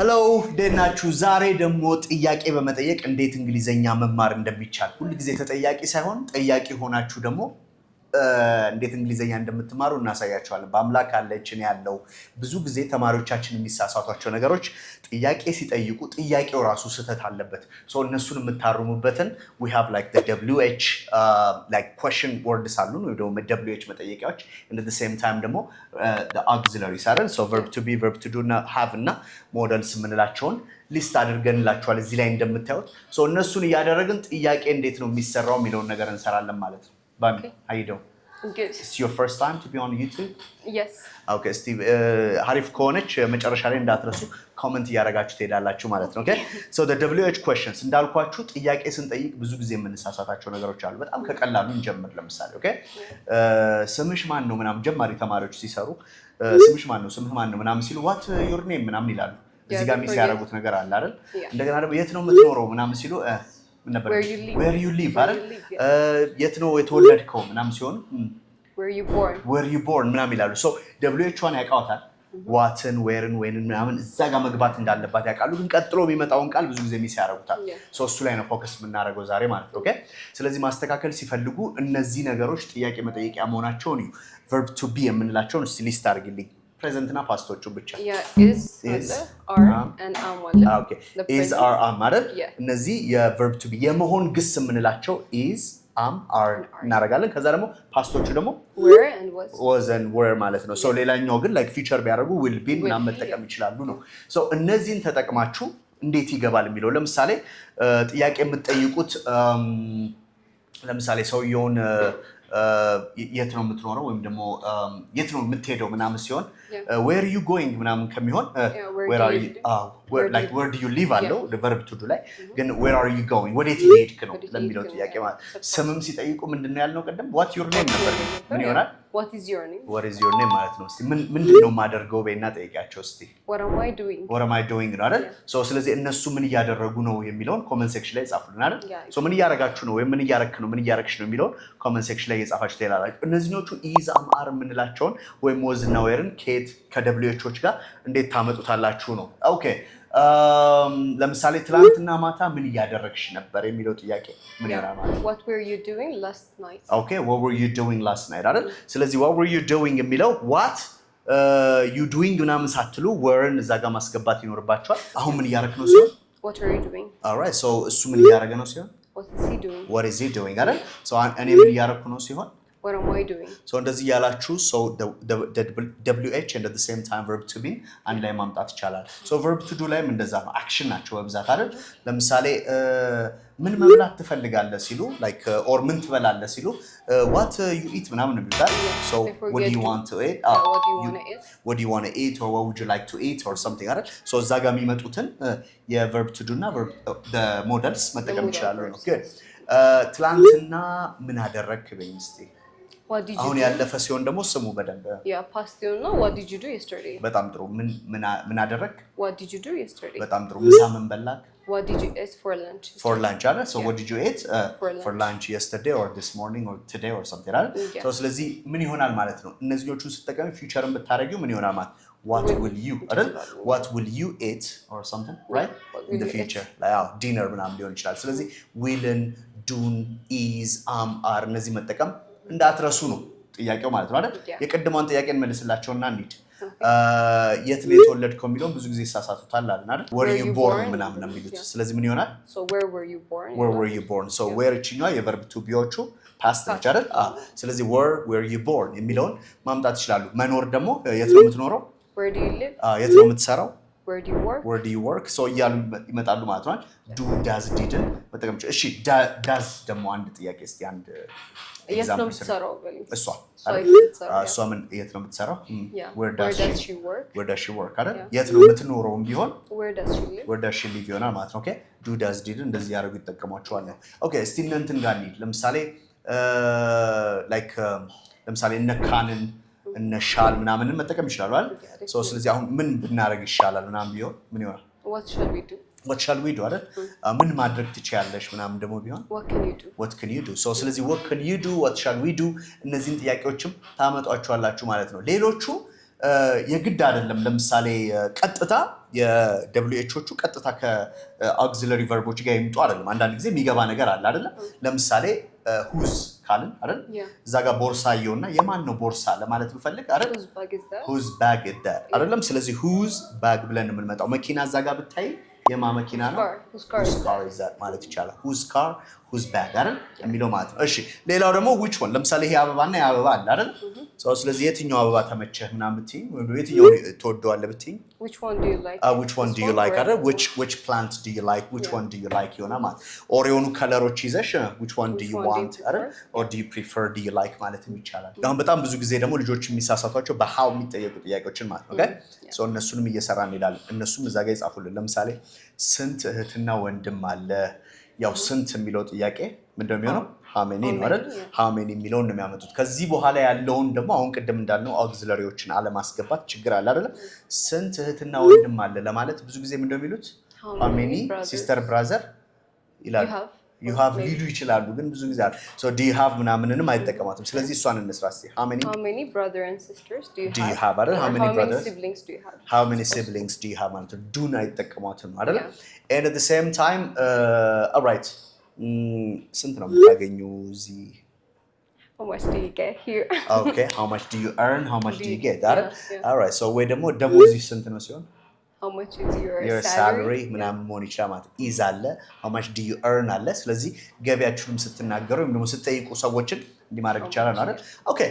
Hello፣ እንዴት ናችሁ? ዛሬ ደግሞ ጥያቄ በመጠየቅ እንዴት እንግሊዘኛ መማር እንደሚቻል፣ ሁል ጊዜ ተጠያቂ ሳይሆን ጠያቂ ሆናችሁ ደግሞ እንዴት እንግሊዘኛ እንደምትማሩ እናሳያችኋለን። በአምላክ አለችን ያለው ብዙ ጊዜ ተማሪዎቻችን የሚሳሳቷቸው ነገሮች ጥያቄ ሲጠይቁ ጥያቄው ራሱ ስህተት አለበት። So እነሱን የምታርሙበትን we have like WH like question words አሉን ወይ ደግሞ WH መጠየቂያዎች and at the same time ደግሞ auxiliaries አይደል? So verb to be፣ verb to do እና have እና modals የምንላቸውን list አድርገንላችኋል እዚህ ላይ እንደምታዩት። So እነሱን እያደረግን ጥያቄ እንዴት ነው የሚሰራው የሚለውን ነገር እንሰራለን ማለት ነው። ባሚ፣ how you doing? Good. It's your first time to be on YouTube? Yes. Okay፣ እስቲ ሀሪፍ ከሆነች መጨረሻ ላይ እንዳትረሱ comment እያደረጋችሁ ትሄዳላችሁ ማለት ነው። Okay፣ so the WH questions እንዳልኳችሁ ጥያቄ ስንጠይቅ ብዙ ጊዜ የምንሳሳታቸው ነገሮች አሉ። በጣም ከቀላሉ እንጀምር። ለምሳሌ okay ስምሽ ማን ነው ምናምን፣ ጀማሪ ተማሪዎች ሲሰሩ ስምሽ ማን ነው፣ ስምህ ማን ነው ምናምን ሲሉ "What your name?" ምናምን ይላሉ። እዚህ ጋር miss ያደረጉት ነገር አለ አይደል? እንደገና ደግሞ የት ነው የምትኖረው ምናምን ሲሉ ምን ነበር? Where you live. Where you live አይደል? Where you live, yeah. የት ነው የተወለድከው ምናምን ሲሆን Where you born? Where you born ምናምን ይላሉ። So WH ዋን ያውቃታል። What ን፣ where ን፣ when ን ምናምን እዛ ጋር መግባት እንዳለባት ያውቃሉ። ግን ቀጥሎ የሚመጣውን ቃል ብዙ ጊዜ miss ያደርጉታል። So እሱ ላይ ነው focus የምናደርገው ዛሬ ማለት ነው። Okay፣ ስለዚህ ማስተካከል ሲፈልጉ እነዚህ ነገሮች ጥያቄ መጠየቂያ መሆናቸውን እዩ። Verb to be የምንላቸውን እስቲ list አድርግልኝ። Present እና past ኦቹ ብቻ። Yeah, is Is, አለ፣ are am. And am አለ። Okay. The Is, present. are, am አይደል? Yeah. እነዚህ የ verb to be የመሆን ግስ የምንላቸው is፣ am፣ are እናደርጋለን። ከዛ ደግሞ past ኦቹ ደግሞ Were and was. Was and were ማለት ነው። So ሌላኛው ግን like future ቢያደርጉ will be ን ምናምን Will be. መጠቀም ይችላሉ ነው። So እነዚህን ተጠቅማችሁ እንዴት ይገባል የሚለው፣ ለምሳሌ ጥያቄ የምትጠይቁት ለምሳሌ ሰውየውን የት ነው የምትኖረው ወይም ደግሞ የት ነው የምትሄደው ምናምን ሲሆን "Where you going?" ምናምን ከሚሆን Where do you live? Where do you live አለው verb to do ላይ፣ ግን "Where are you going?" ወዴት እየሄድክ ነው ወዴት ለሚለው እየሄድክ ነው? ጥያቄ ማለት። ስምም ሲጠይቁ ምንድን ነው ያልነው ቅድም? "What your name?" ነበር። ምን ይሆናል? What is your name? "What is your name?" ማለት ነው። እስቲ ምንድን ነው የማደርገው በይና ጠይቂያቸው እስቲ። What am I doing? "What am I doing?" ነው አይደል? So ስለዚህ እነሱ ምን እያደረጉ ነው የሚለውን comment section ላይ ጻፉልን አይደል? Yeah. So ምን እያደረጋችሁ ነው ወይም ምን እያረክ ነው፣ ምን እያረግሽ ነው የሚለውን comment section ላይ እየጻፋችሁ ትሄዳላችሁ። እነዚህኞቹ is፣ am፣ are የምንላቸውን ወይም was እና were ን ከየት ከደብሊውኤቾች ጋር እንዴት ታመጡታላችሁ ነው። Okay፣ ለምሳሌ ትላንትና ማታ ምን እያደረግሽ ነበር የሚለው ጥያቄ ምን ይሆናል ማለት ነው? What were you doing last night? Okay, "What were you doing last night?" አይደል? ስለዚህ "What were you doing?" የሚለው "What you doing" ምናምን ሳትሉ were ን እዛ ጋር ማስገባት ይኖርባቸዋል። አሁን ምን እያደረክ ነው ሲሆን? What are you doing? Alright፣ so እሱ ምን እያደረገ ነው ሲሆን? What is he doing? "What is he doing?" አይደል? So እኔ ምን እያደረኩ ነው ሲሆን? What am I doing? So እንደዚህ እያላችሁ so WH and at the same time verb to be አንድ ላይ ማምጣት ይቻላል። So verb to do ላይም እንደዛ ነው። Action ናቸው በብዛት አይደል? ለምሳሌ ምን መብላት ትፈልጋለህ ሲሉ like or ምን ትበላለህ ሲሉ "What you eat?" ምናምን ነው የሚሉት አይደል? So They "What do you forget. want to eat?" What do you wanna eat? "What do you want to eat?" or "What would you like to eat?" or something አይደል? So እዛ ጋር የሚመጡትን የ verb to do እና verb the modals መጠቀም modal ይችላሉ ነው። Verbs. Good. ትላንትና ምን አደረግክ በይኝ እስቲ። What did you አሁን do? ያለፈ ሲሆን ደግሞ ስሙ በደንብ። Yeah, past ሲሆን ነው። What did you do yesterday? በጣም ጥሩ። ምን አደረግክ? What did you do yesterday? በጣም ጥሩ። ምሳ ምን በላክ? What did you eat for lunch? For lunch አይደል? So "What did you eat For for lunch yesterday or this morning or today?" or something አይደል? Yeah. So ስለዚህ ምን ይሆናል ማለት ነው? እነዚህኞቹን ስትጠቀሚ future ን ብታደርጊው ምን ይሆናል ማለት what will you አይደል? "What will you eat?" or something, right? What In will the you eat? future ላይ አዎ dinner ምናምን ሊሆን ይችላል። ስለዚህ will ን፣ do ን፣ is፣ am፣ are እነዚህ መጠቀም እንዳትረሱ ነው ጥያቄው ማለት ነው አይደል? Yeah. የቅድሟን ጥያቄ እንመልስላቸውና እንሂድ። የት ነው የተወለድከው የሚለውን ብዙ ጊዜ ይሳሳቱታል አለን አይደል? "Where Where you you born?" born? ምናምን ነው የሚሉት። Yeah. ስለዚህ ምን ይሆናል? So where were you born? "Where were you born?" So where እችኛዋ የ verb to be ዎቹ past ነች አይደል? አዎ። ስለዚህ "Where were you born?" የሚለውን ማምጣት ይችላሉ። መኖር ደግሞ የት ነው የምትኖረው? Where do you live? አዎ፣ የት ነው የምትሰራው? Where do you work? "Where do you work?" So እያሉ ይመጣሉ ማለት ነው። Do፣ does፣ did ን መጠቀም ይችላል። እሺ፣ does ደግሞ አንድ ጥያቄ እስቲ አንድ የት ነው example ስሪ። የምትሰራው በለኝ። እሷ እሷ አይደል? የት ነው የምትሰራው? አዎ፣ እሷ ምን የት ነው የምትሰራው? Yeah. Where Where does does she she work? Where does she work አይደል? Yeah. የት ነው የምትኖረውም ቢሆን? Where does she live? "Where does she live?" ይሆናል ማለት ነው። Okay፣ do፣ does፣ did እንደዚህ ያደርጉ ይጠቀሟቸዋል ነው። Okay፣ እስቲ እነ እንትን ጋር እንሂድ። ለምሳሌ like ለምሳሌ እነ can ን እነ shall ምናምንን መጠቀም ይችላሉ አይደል? So ስለዚህ አሁን ምን ብናደርግ ይሻላል ምናምን ቢሆን ምን ይሆናል? What shall we do? "What shall we do?" አይደል? ምን ማድረግ ትችያለሽ ምናምን ደግሞ ቢሆን? What can you do? "What can you do?" So ስለዚህ "What can you do?" "What shall we do?" እነዚህን ጥያቄዎችም ታመጧቸዋላችሁ ማለት ነው። ሌሎቹ የግድ አይደለም። ለምሳሌ ቀጥታ የ WH ኦቹ ቀጥታ ከ auxiliary verb ኦች ጋር ይምጡ አይደለም። አንዳንድ ጊዜ የሚገባ ነገር አለ አይደለም። ለምሳሌ whose ካልን አይደል፣ እዛ ጋር ቦርሳ አየውና የማን ነው ቦርሳ ለማለት ብፈልግ አይደል፣ Whose bag is that? Whose bag is that አይደለም። ስለዚህ whose bag ብለን የምንመጣው መኪና እዛ ጋር ብታይ የማ መኪና ነው? Car. Whose car whose is car is that ማለት ይቻላል። Whose car፣ whose bag አይደል የሚለው ማለት ነው። እሺ፣ ሌላው ደግሞ which one። ለምሳሌ ይሄ አበባና ይሄ አበባ አለ አይደል? So ስለዚህ የትኛው አበባ ተመቸህ ምናምን ብትይኝ ወይም ደግሞ የትኛው ትወደዋለህ ብትይኝ Which one do you like? Which one This do you one like or አይደል? that which one? Which plant do you like? Which one do you like ይሆናል ማለት or የሆኑ color ኦች ይዘሽ which one do Which you one do you want አይደል? Prefer? Or do you prefer፣ do you like ማለትም ይቻላል። አሁን በጣም ብዙ ጊዜ ደግሞ ልጆች የሚሳሳቷቸው በ how የሚጠየቁ ጥያቄዎችን ማለት ነው። Okay፣ so እነሱንም እየሰራ እንሄዳለን። እነሱም እዛ ጋር ይጻፉልን። ለምሳሌ ስንት እህትና ወንድም አለ? ያው ስንት የሚለው ጥያቄ ምንድነው የሚሆነው? How many ነው አይደል? How many የሚለውን ነው የሚያመጡት። ከዚህ በኋላ ያለውን ደግሞ አሁን ቅድም እንዳልነው auxiliary ዎችን አለማስገባት ችግር አለ አይደለም? ስንት እህትና ወንድም አለ ለማለት ብዙ ጊዜ ምንድነው የሚሉት? How how many many brothers sister brother ይላሉ። you have? You have Maybe. ሊሉ ይችላሉ፣ ግን ብዙ ጊዜ አለ so do you have ምናምንንም አይጠቀማትም። ስለዚህ እሷን እንስራ እስኪ። How many How many brother and sisters do you do you have? Have አይደል? Or how many how many brothers siblings do you have? How many siblings do you have ማለት ነው። Do ን አይጠቀሟትም አይደል? Yeah. And at the same time, all right, ስንት ነው የምታገኙ እዚህ? How much do you get here? Okay, how much do you earn? How much Do do you you- get አይደል? Yeah. All right, so ወይ ደግሞ ደሞዝሽ ስንት ነው ሲሆን How much is your your salary? Salary ምናምን መሆን ይችላል ማለት ነው። Is አለ፣ how much do you earn አለ። ስለዚህ ገቢያችሁንም ስትናገሩ ወይም ደግሞ ስትጠይቁ ሰዎችን እንዲህ ማድረግ ይቻላል ነው አይደል? Okay፣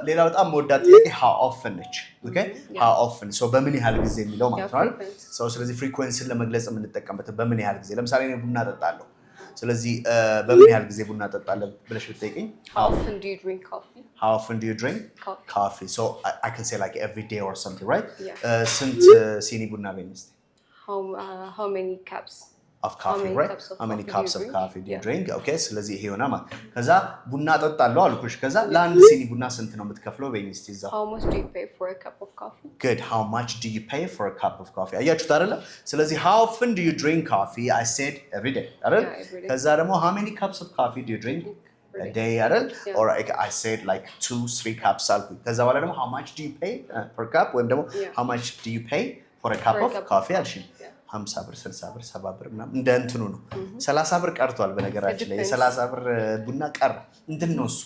ሌላ በጣም መወዳት ጥያቄ how often ነች። Okay, how often፣ so በምን ያህል ጊዜ የሚለው ማለት ነው አይደል? Frequency. So ስለዚህ frequency ን ለመግለጽ የምንጠቀምበት በምን ያህል ጊዜ። ለምሳሌ እኔ ቡና ጠጣለሁ። ስለዚህ በምን ያህል ጊዜ ቡና ጠጣለህ ብለሽ ብትጠይቅኝ How often do you drink coffee? How often do you drink Coffee. Coffee? So I can say like every day or something, right? Yeah. ስንት ሲኒ ቡና በይኝ እስኪ። How many cups? Of coffee, many right? Cups of How many coffee do cups you of drink? Coffee do you Yeah. drink? Okay, ስለዚህ ይሄ ይሆናል ማለት ከዛ ቡና ጠጣለሁ አልኩሽ። ከዛ ለአንድ ሲኒ ቡና ስንት ነው የምትከፍለው በይኝ እስኪ እዛው። How much do you pay for a cup of coffee? Good. How much do you pay for a cup of coffee? አያችሁት አይደለ? ስለዚህ how often do you drink coffee? I said every day አይደል? Yeah, every day. ከዛ ደግሞ how many cups of coffee do you drink a Every day. Day አይደል? Yeah. Or I said like two, three cups አልኩኝ። ከዛ በኋላ ደግሞ how much do you pay per cup ወይም ደግሞ how much do you pay for a cup For a of cup of coffee አልሽኝ። Yeah. 50 ብር፣ 60 ብር፣ 70 ብር ምናምን እንደ እንትኑ ነው። 30 ብር ቀርቷል በነገራችን ላይ። It depends. የ30 ብር ቡና ቀረ። እንትን ነው እሱ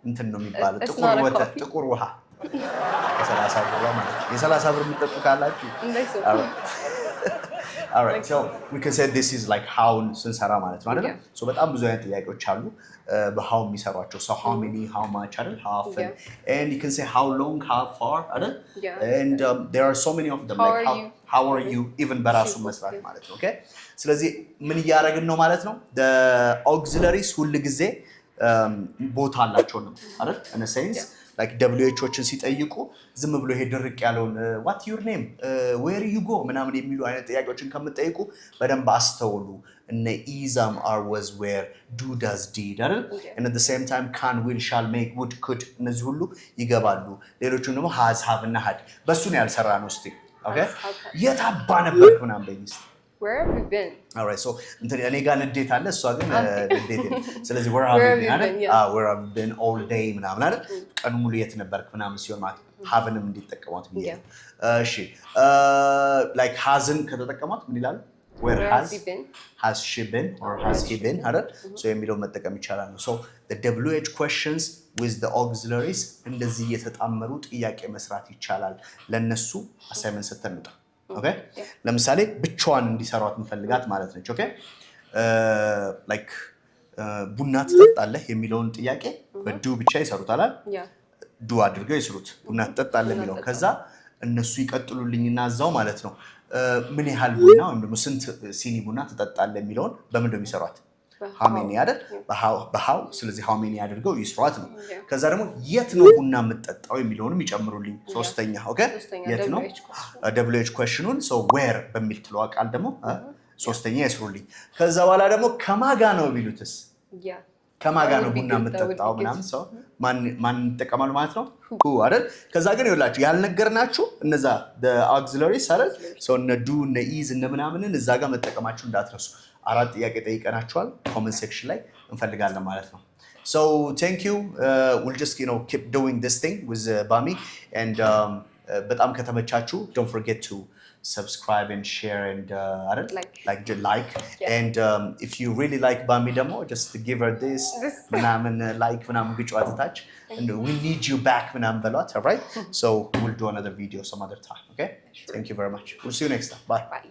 እንትን ነው የሚባለው It's ጥቁር not a ወተት coffee. ጥቁር ውሃ የ30 ብር ማለት ነው። የ30 ብር የሚጠጡ ካላችሁ እንዳይሰጡ። All right, so we can say this is like how ስንሰራ ማለት ነው አይደለ? Yeah. So በጣም ብዙ አይነት ጥያቄዎች አሉ በ how የሚሰሯቸው። So how many፣ how much አይደል? How often and you can say how long፣ how far አይደል? Yeah. And there are so many of them How like are how you? How are you even በራሱ Simple, መስራት yeah. ማለት ነው። Okay፣ ስለዚህ ምን እያደረግን ነው ማለት ነው? The auxiliaries ሁል ጊዜ ቦታ አላቸው ነው አይደል? In a sense like WH ኦችን ሲጠይቁ ዝም ብሎ ይሄ ድርቅ ያለውን what your name፣ where you go ምናምን የሚሉ አይነት ጥያቄዎችን ከምትጠይቁ በደንብ አስተውሉ። እነ is፣ am፣ are፣ was፣ were፣ do፣ does፣ did አይደል? Yeah. And at the same time can፣ will፣ shall፣ may፣ would፣ could እነዚህ ሁሉ ይገባሉ። ሌሎቹም ደግሞ has፣ have እና had በሱ ነው ያልሰራ ነው። እስኪ okay Has, have, had. የት አባ ነበርክ ምናምን በይኝ እስኪ። Where have you been? Alright, so እንትን እኔ ጋር ንዴት አለ፣ እሷ ግን ንዴት የለም። ስለዚህ where have Where you have been you አይደል? been? Yeah. አዎ፣ where have you been all day ምናምን አይደል? ቀኑ ሙሉ የት ነበርክ ምናምን ሲሆን ማለት have ንም እንዲጠቀሟት ብዬ ነው። እሺ፣ like has ን ከተጠቀሟት ምን ይላሉ? Where Where has has he been? Has she been or has he been አይደል? So የሚለውን መጠቀም ይቻላል ነው። So the WH questions with the auxiliaries እንደዚህ እየተጣመሩ ጥያቄ መስራት ይቻላል። ለነሱ assignment ሰተን እንውጣ። Okay፣ ለምሳሌ ብቻዋን እንዲሰሯት እንፈልጋት ማለት ነች። Okay፣ like ቡና ትጠጣለህ የሚለውን ጥያቄ በ do ብቻ ይሰሩታል አይደል? Yeah. Do አድርገው ይስሩት። ቡና ትጠጣለህ የሚለውን ከዛ እነሱ ይቀጥሉልኝና እዛው ማለት ነው ምን ያህል ቡና ወይም ደግሞ ስንት ሲኒ ቡና ትጠጣለህ የሚለውን በምንድን ነው የሚሰሯት? How many አይደል? በ how። ስለዚህ how many አድርገው ይስሯት ነው። ከዛ ደግሞ የት ነው ቡና የምትጠጣው የሚለውንም ይጨምሩልኝ። ሶስተኛ okay፣ የት ነው WH question ኑን so where በሚል ትለዋ ቃል ደግሞ ሶስተኛ ይስሩልኝ። ከዛ በኋላ ደግሞ ከማጋ ነው ቢሉትስ ከማጋ ነው ቡና የምጠጣው ምናምን ሰው ማን ይጠቀማሉ ማለት ነው? Who አይደል? ከዛ ግን ይኸውላችሁ ያልነገርናችሁ እነዛ auxiliaries አይደል? So እነ do፣ እነ is፣ እነ ምናምንን እዛ ጋር መጠቀማችሁ እንዳትረሱ። አራት ጥያቄ ጠይቀናችኋል። Comment section ላይ እንፈልጋለን ማለት ነው። So thank you. We'll just keep doing this thing with Bami and በጣም ከተመቻችሁ don't forget to subscribe and share and አይደል? Like. Like, like. Yeah. And if you really like Bami ደግሞ just give her this This. ምናምን like ምናምን ግጯት ታች and "We need you back" ምናምን በሏት። All right, so we'll do another video some other time, okay? Sure. Thank you very much. We'll see you next time. Bye. Bye.